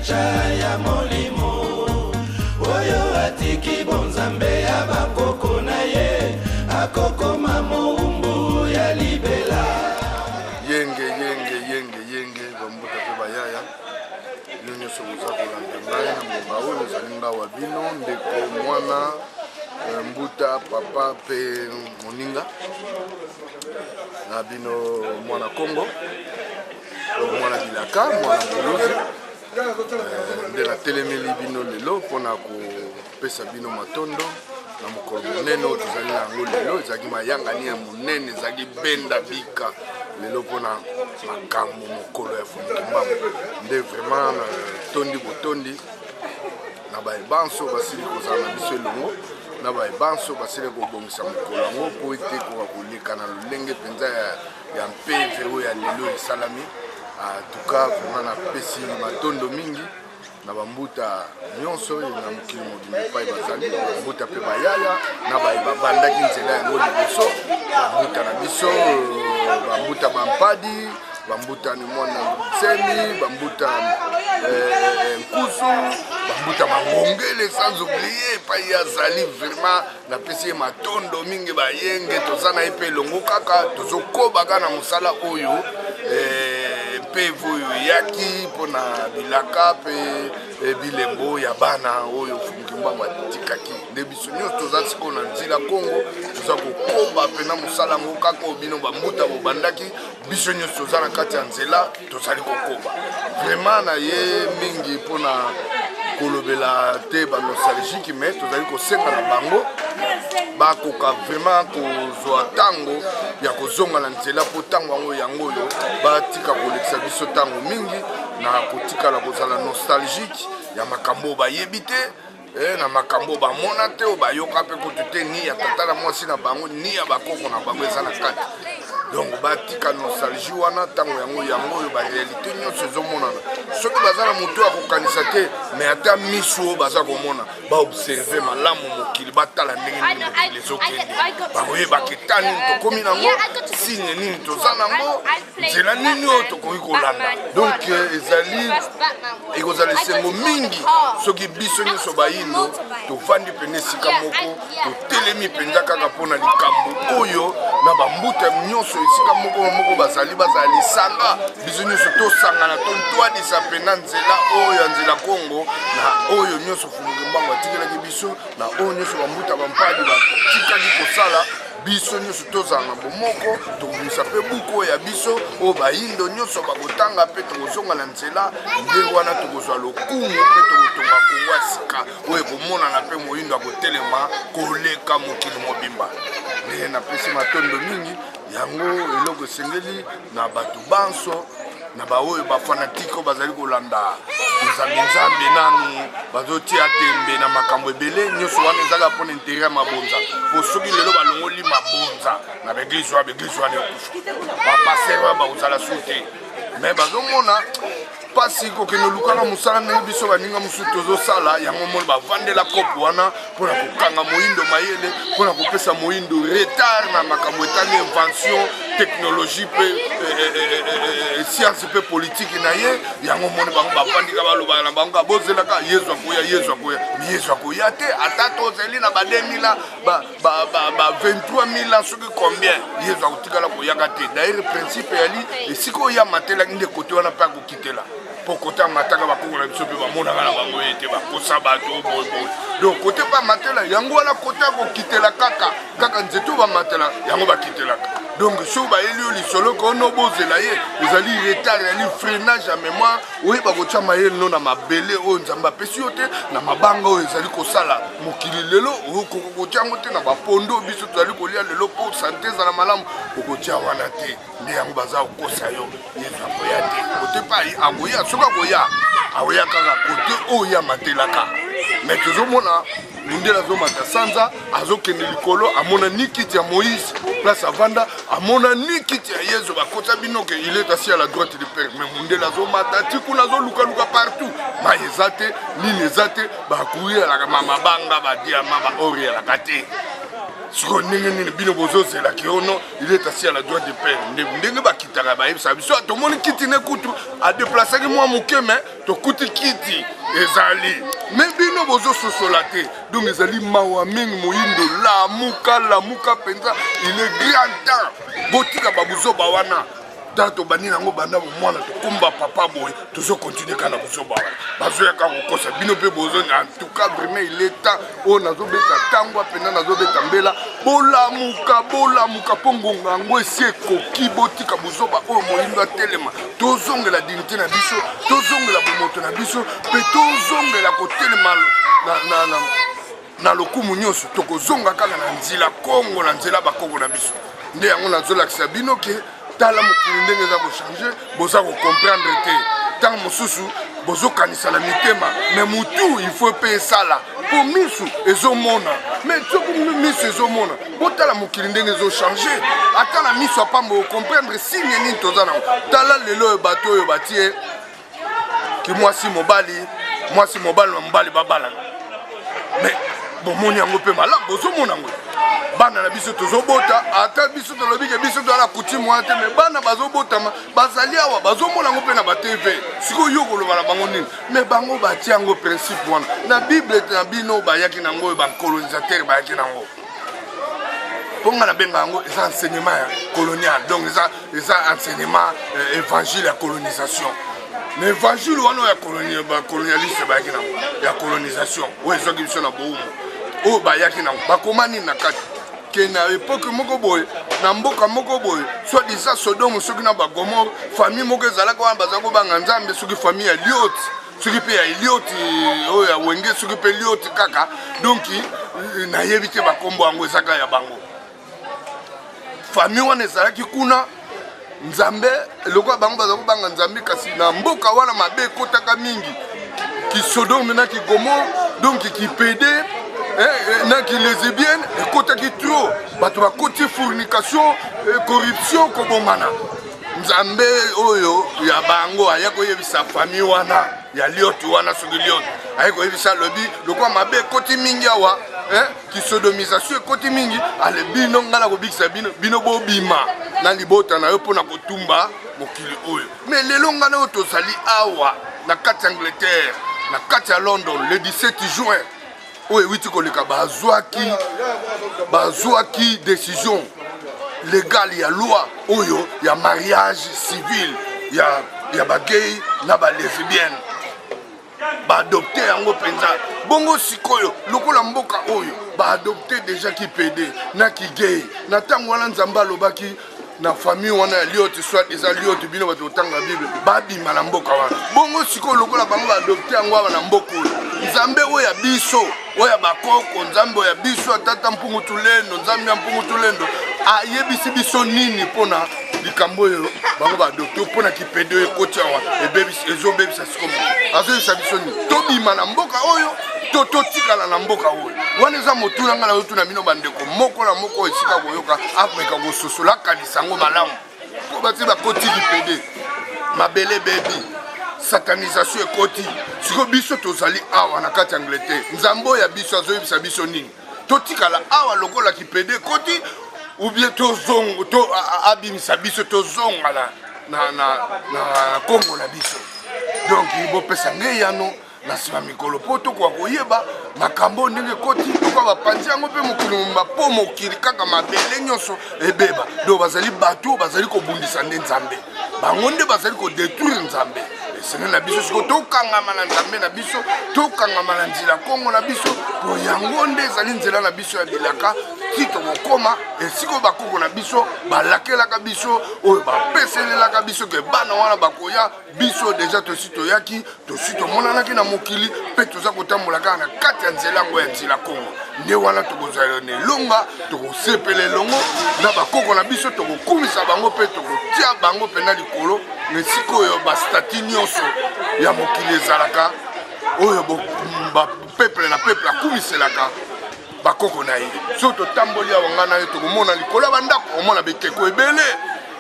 Caca ya molimo oyo atiki bonzambe ya bakoko na ye akokoma mowumbu ya libela. Yenge yenge yenge yenge bambuta mpe bayaya bino nyonso boza kolanda ngai na ngonga oyo ezali nga wa bino ndeko mwana eh, mbuta papa mpe moninga na bino mwana kongo mwana bilaka mwana buluzi eh, nde natelemeli bino lelo mpona kopesa bino matondo na mokolo monene oyo tozali na yango lelo. Ezalaki mayangani ya monene, ezalaki benda bika lelo mpona makambo mokolo ya Mfumu Kimbangu. Nde vraiment natondi botondi na baye banso basili kozala na biso elongo, na baye banso basili kobongisa mokolo yango mpo ete ekoka koleka na lolenge mpenza ya mpeve oyo ya lelo esalami. En tout cas vraiment napesi matondo mingi na bambuta nyonso na mokili mobimba epai bazali, bambuta mpe bayaya na baye babandaki nzela yango liboso, bambuta na biso, bambuta bampadi, bambuta ni mwana nsemi, bambuta eh, nkusu, bambuta mangongele, sans oublier epai ye azali. Vraiment napesi ye matondo mingi. Bayenge toza na ye mpe elongo kaka tozokoba kaka na mosala oyo eh, mpe oyo eyaki mpona bilaka mpe eh, bilembo ya bana oyo Mfumu Kimbangu atikaki. Nde biso nyonso toza sikoyo na nzela Kongo, toza kokoba mpena mosala yango kaka oyo bino bambuta bobandaki. Biso nyonso toza na kati ya nzela, tozali kokoba vraiment na ye mingi mpona kolobela te banostalgique, mais tozali kosenga na bango bakoka vraiment kozwa ntango ya kozonga na nzela, mpo ntango yango yango oyo batika kolekisa biso ntango mingi na kotikala kozala nostalgique ya makambo oyo bayebi te, eh, na makambo oyo bamona te, oyo bayoka mpe kutu te, ni ya tata na mwasi na bango, ni ya bakoko na bango eza na kati. Donc batika nostalgie wana. Ntango yango yango oyo baréalité nyonso ezomonana. Soki baza na motu ya kokanisa te, mais ata miso oyo baza komona, baobserve malamu mokili, batala ndenge nini mokili ezokende, bakoyebaka eta nini tokomi nango, signe nini toza nango, nzela nini oyo tokoki kolanda. Donc ezali ekozala esengo mingi soki biso nyonso bayindo tovandi pene esika moko, totelemi mpenza kaka mpona likambo oyo, na bambuta nyonso esika moko moko bazali, bazala lisanga, biso nyonso tosangana, tontwadisa mpena nzela oyo ya nzela Kongo, na oyo nyonso Mfumu Kimbangu atikelaki biso, na oyo nyonso bambuta bampadi batikaki kosala. Biso nyonso tozala na bomoko, tokobimisa mpe buku oyo ya biso oyo bayindo nyonso bakotanga, mpe tokozonga na nzela. Nde wana tokozwa lokumu mpe tokotonga Kongo ya sika oyo ekomonana, mpe moyindo akotelema koleka mokili mobimba. Nde napesi matondo mingi. Yango eloko esengeli na bato banso, na baoyo bafanatike oyo bazali kolanda nzambe nzambe nanu bazotia tembe na makambo ebele nyonso wana, ezalaka mpona intérêt ya mabonza. Po soki lelo balongoli mabonza na baeglise wana, baeglise wana ekufa, bapasteur wana bakozala su te. Mais bazomona mpasi kokende olukaka mosala ndenge biso baninga mosusu tozosala yango. Moni bavandela kope wana mpona kokanga moyindo mayele, mpona kopesa moyindo retard na makambo etali invention, technologie mpe eh, eh, eh, science mpe politike na ye. Yango moni bango bavandika, balobaka na bango, bozelaka Yezu akoya, Yezu akoya. Yezu akoya te. Ata tozeli na ba 2000, ba 23 000 ans, soki combien, Yezu akotikala koyaka te. D'ailleurs principe eyali esika oyo amatelaki nde kote wana mpe akokitela, mpo kote amataka, bakoko na biso mpe bamonaka na bango ye te, bakosa bato boyeboye. Donc kote mpe amatela yango wana, kote akokitela kaka kaka nzete oyo bamatela yango bakitelaka. Donc soki bayeli yo lisolo kono bozela ye, ezali retard, ezali freinage ya mémoire. Oyeba kotya mayele no na mabele oyo Nzambe apesi yo te, na mabanga oyo ezali kosala mokili lelo okoka kotya yango te, na bapondo oyo biso tozali kolia lelo mpo sante ezala malamu, okotya wana te. Nde yango baza kokosa yo, Yesu akoya te. Kote mpe akoya, soki akoya, akoya kaka kote oyo amatelaka. Mais tozomona mundele azomata sanza, azokende likolo, amona ni kiti ya Moïse place avanda, amona ni kiti ya Yezu. Bakota bino ke il est assis à la droite du Père, mais mundele azomata ti kuna, azolukaluka partout, mai eza te, nini eza te, bakuri elaka mabanga, badiama, baor elaka te. Sikoyo ndenge nini bino bozozela ke ono il est assis à la droite de père? Ndenge bakitaka bayebisaka biso, ah, tomoni kiti ne kutu adeplasaki mwa moke, me tokuti kiti ezali, me bino bozososola te. Donc ezali mawa mingi. Moyindo, lamuka, lamuka mpenza, il est grand temps botika babuzoba wana. Ta tobandi nango banda bomwana, tokomba papa boye, tozokontinue kaka na buzoba wana, bazoyaka kokosa bino mpe bozo. En tout cas, vraiment, il est temps oyo nazobeta ntangwa mpenza, nazobeta mbela, bolamuka, bolamuka, mpo ngonga yango esi ekoki. Botika buzoba oyo, moyindo atelema, tozongela dignité na biso, tozongela bomoto na biso, mpe tozongela kotelema na lokumu nyonso. Tokozonga kaka na nzela Kongo, na nzela bakoko na biso. Nde yango nazolakisa bino ke tala mokili ndenge eza kochange. Boza kocomprendre te. Ntango mosusu bozokanisa na mitema, me mutu il faut mpe esala, mpo misu ezomona. Me soki misu ezomona, botala mokili ndenge ezochange. Ata na miso ya pamba ocomprendre signe nini toza nango. Tala lelo oyo bato oyo batie kimwasi mobali, mwasi mobali na mobali babalana, me bomoni yango mpe malamu, bozomona yango. Bana na biso tozobota, ata biso tolobi ke biso toza na coutume wana te, me bana bazobotama bazali awa, bazomona yango mpe na batv. Sikoyo yo koloba na bango nini? Me bango batia yango principe wana na Bible na bino, bayaki nango oyo bacolonisateur bayaki nango. Mpo nga nabenga yango eza enseignement ya colonial, donc eza enseignement, évangile ya colonisation. Na évangile wana oyo ya bacolonialiste bayaki nango ya colonisation, oyo ezwaki biso na bowumu, oyo bayaki nango, bakoma nini na kati? Ke na epoke moko boye, na mboka moko boye, soit disant Sodome soki na Bagomore, famille moko ezalaka wana, baza kobanga Nzambe, soki famille ya Liot, soki mpe ya Elioti oyo ya Wenge, soki mpe Lioti kaka. Donc nayebi te bakombo yango ezaka ya bango. Famille wana ezalaki kuna. Nzambe, lokola bango baza kobanga Nzambe, kasi na mboka wana mabe ekotaka mingi, kisodome na kigomore, donc kipede na kilesbienne ekotaki trop, bato bakoti fornication, corruption, kobomana. Nzambe oyo ya bango aya koyebisa famille wana ya Lioti wana, soki Lioti, aye koyebisa, alobi lokola mabe ekoti mingi awa, kisodomisation ekoti mingi, ale bino ngai nakobikisa bino, bino bobima na libota na yo mpo na kotumba mokili oyo. Me lelo ngai na oyo tozali awa na kati ya Angleterre, na kati ya London, le 17 juin oyo ewiti koleka, bazwaki décision légale ya loi oyo ya mariage civil ya bagay na balesbienne, baadopte yango mpenza. Bongo sikoyo lokola mboka oyo baadopte déjà kipede na kigay, na ntango wana Nzambe alobaki na famille wana ya Lioti, soit eza Lioti, bino bato kotanga Bible, babima na mboka wana. Bongo sikoyo lokola bango baadopte yango awa na mboka oyo, Nzambe oyo ya biso, oyo ya bakoko, Nzambe oyo ya biso ya tata Mpungu Tulendo, Nzambe ya Mpungu Tulendo, ayebisi biso nini mpona likambo oyo bango baadopte, mpona kipede oyo ekoti awa, ezobebisa sikomo? Azoyebisa biso nini? Tobima na mboka oyo to totikala na mboka oyo? Wana eza motuna ngai nazotuna bino bandeko, moko na moko esika koyoka ameka kososola, akanisa yango malamu. Po bati bakoti lipede, mabele bebi, satanisation ekoti. Sikoyo biso tozali awa na kati ya Angleterre, Nzambe oyo ya biso azoyebisa biso nini? Totikala awa lokola kipede ekoti, ou bien tozonga to abimisa biso, tozonga na Kongo na biso? Donc bopesa nge eyano na nsima mikolo, mpo tokoka koyeba makambo ndenge ekoti. Lokola bapanzi yango mpe mokili mobimba, mpo mokili kaka mabele nyonso ebeba. Donc bazali bato bazali kobundisa nde Nzambe, bango nde bazali kodétruire Nzambe. Esengeli na biso sikoyo tokangama na Nzambe na biso, tokangama na nzela Kongo na biso, po yango nde ezali nzela na biso ya bilaka ti tokokoma esika oyo bakoko na biso balakelaka biso, oyo bapeselelaka biso ke bana wana bakoya. Biso deja tosi toyaki, tosi tomonanaki na mokili, mpe toza kotambola kaka na kati ya nzela yango ya nzela Kongo. Nde wana tokozala na elonga, tokosepela elongo na bakoko na biso, tokokumisa bango mpe tokotia bango mpena likolo na esika oyo bastati nyonso ya mokili ezalaka, oyo peuple na peuple akumiselaka bakoko na ye. Soki totamboli awa, ngai na ye tokomona likolo ya bandako, omona bikeko ebele.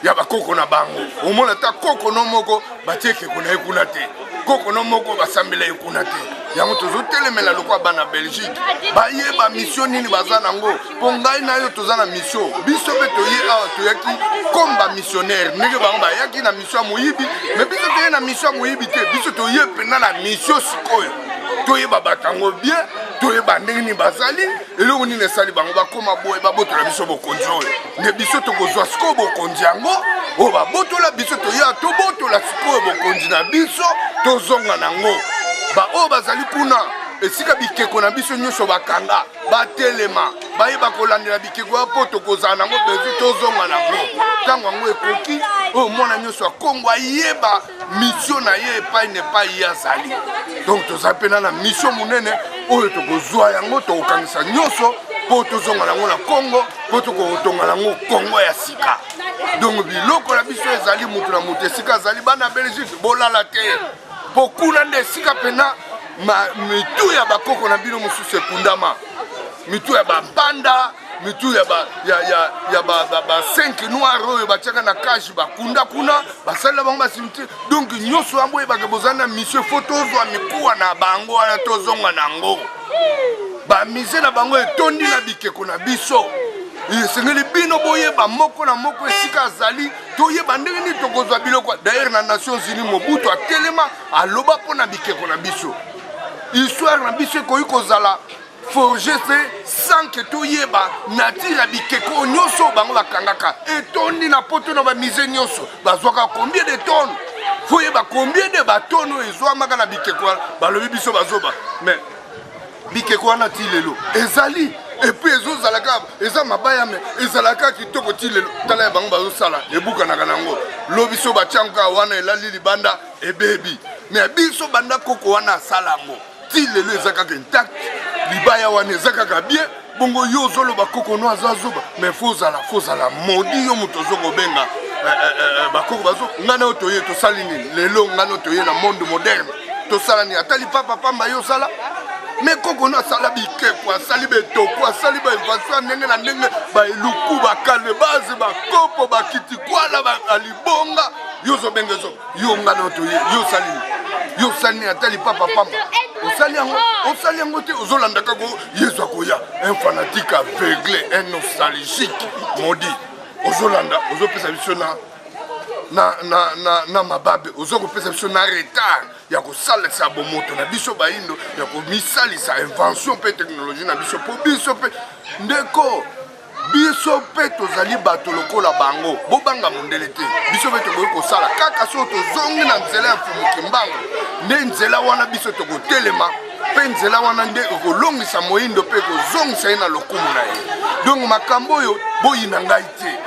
ya bakoko na bango. Omona ata koko no moko batie ekeko na ye kuna te, koko no moko basambela ye kuna te. Yango tozotelemela lokola bana Belgique, bayeba mission nini baza nango. Mpo ngai na yo toza na mission, biso mpe toye awa, toyaki comme bamissionnaire ndenge bango bayaki na mission ya moyibi. Me biso toye na mission ya moyibi te, biso toye mpenza na mission. Sikoyo toyeba bato yango bien, toyeba ndenge nini bazali, eloko nini esali bango bakóma boye, babotola biso bokonzi oyo. Nde biso tokozwa sikoyo bokonzi yango oyo babotola biso. Toya tobotola sikoyo bokonzi na biso, tozonga nango. Baoyo bazali kuna esika bikeko na biso nyonso bakanga, batelema, bayeba kolandela bikeko ya mpo tokozala nango besoin, tozonga nango ntango yango ekoki. Oyo mwana nyonso ya Kongo ayeba mission na ye epai na epai ye azali. Donc toza mpena na mission monene oyo tokozwa yango, tokokangisa nyonso mpo tozonga nango na Kongo, mpo tokotonga nango Kongo ya sika. Donc biloko na biso ezali moto na moto esika azali. Bana Belgique, bolala te, mpo kuna nde esika mpena mitu ya bakoko na bino mosusu ekundama, mitu ya bambanda, mitu ya ba ya ya ya ba ba, ba 5 noir oyo batiaka na cage, bakunda kuna, basalela bango bacimetière. Donc nyonso yango oyebaka boza na mission. Faut tozwa mikuwa na bango wana, tozonga nango. Bamusée na bango etondi na bikeko na biso. Esengeli bino boyeba moko na moko esika azali, toyeba ndenge nini tokozwa biloko. D'ailleurs, na Nations Unies, Mobutu atelema, aloba mpo na bikeko na biso. Histoire na biso ekoki kozala forge te sans que toyeba nature ya bikeko nyonso bango bakangaka. Etondi na Poto, na bamusée nyonso. Bazwaka combien de tonnes? Faut yeba combien de batonnes oyo ezwamaka na bikeko wana. Balobi biso bazoba, mais bikeko wana ti lelo ezali, et puis ezozalaka, eza mabaya, mais ezalaka kitoko ti lelo. Tala ya bango bazosala, ebukanaka nango lobi. So batiango kaka wana, elali libanda, ebebi. Mais biso, banda koko wana asala yango ti lelo, eza kaka intact, libaya wana eza kaka bien. Bongo yo ozoloba koko no aza zoba, mais fozala modi. Yo moto ozo kobenga bakoko bazo, ngai na yo toye, tosali nini lelo? Ngai na yo toye na monde moderne, tosala nini? Ata lipapa pamba yo osala, mais koko no asala bikeko, asali betoko, asali bainvention ya ndenge na ndenge, baeluku, bakalebase, bakopo, bakitikwala, balibonga. Yo ozobenga ezoba. Yo, ngai na yo toye, yo osali nini? Yo osali nini? Ata lipapa pamba osali yango, osali yango te. Ozolanda kaka Yesu akoya, un fanatique aveuglé, un nostalgique maudit. Ozolanda, ozopesa biso na mababe, oza kopesa biso na retard ya kosalisa bomoto na biso bayindo, ya komisalisa invention mpe technologie na biso, mpo biso mpe, ndeko, biso mpe tozali bato lokola bango. Bobanga mondele te, biso mpe tokoki kosala kaka soki tozongi na nzela ya Mfumu Kimbangu. Nde nzela wana biso tokotelema, mpe nzela wana nde ekolongisa moyindo mpe ekozongisa ye na lokumu na ye. Donc makambo oyo, boyina ngai te,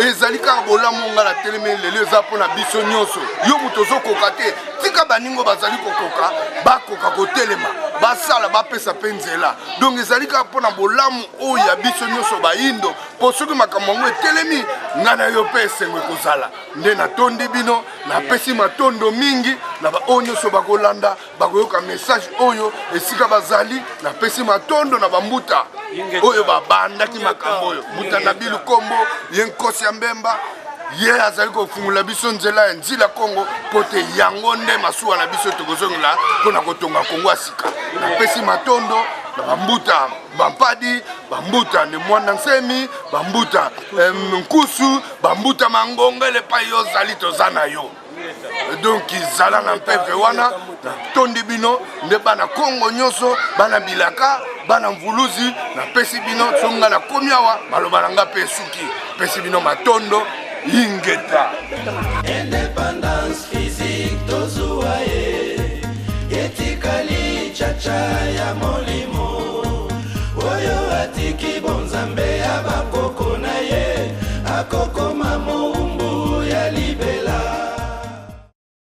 ezali kaka bolamu. Ngai natelemi lelo, eza mpo na biso nyonso. Yo moto ozokoka te, tika baningo bazali kokoka, bakoka kotelema, basala, bapesa mpe nzela. Donc ezali kaka mpo na bolamu oyo ya biso nyonso bayindo, mpo soki makambo yango etelemi, ngai na yo mpe esengo ekozala. Nde natondi bino, napesi matondo mingi na baoyo nyonso bakolanda, bakoyoka message oyo esika bazali. Napesi matondo na bambuta oyo babandaki makambo oyo, mbuta na Bilukombo, ye nkosi ya Mbemba, ye azali kofungola biso nzela ya nzila Kongo, mpo te yango nde masuwa na biso tokozongela mpona kotonga Kongo ya sika. Napesi matondo na bambuta Bampadi, bambuta ne Mwana Nsemi, bambuta Nkusu, bambuta Mangongele. Epai yo ozali, toza na yo. Donc zala na mpeve wana. Natondi bino nde bana Kongo nyonso, bana bilaka, bana mvuluzi. Napesi bino, so nga nakomi awa, maloba na nga mpe esuki. Pesi bino matondo, ingeta. Indépendance physique tozuwa ye, etikali chacha ya molimo. Oyo atiki bonzambe ya bakoko na ye akoko.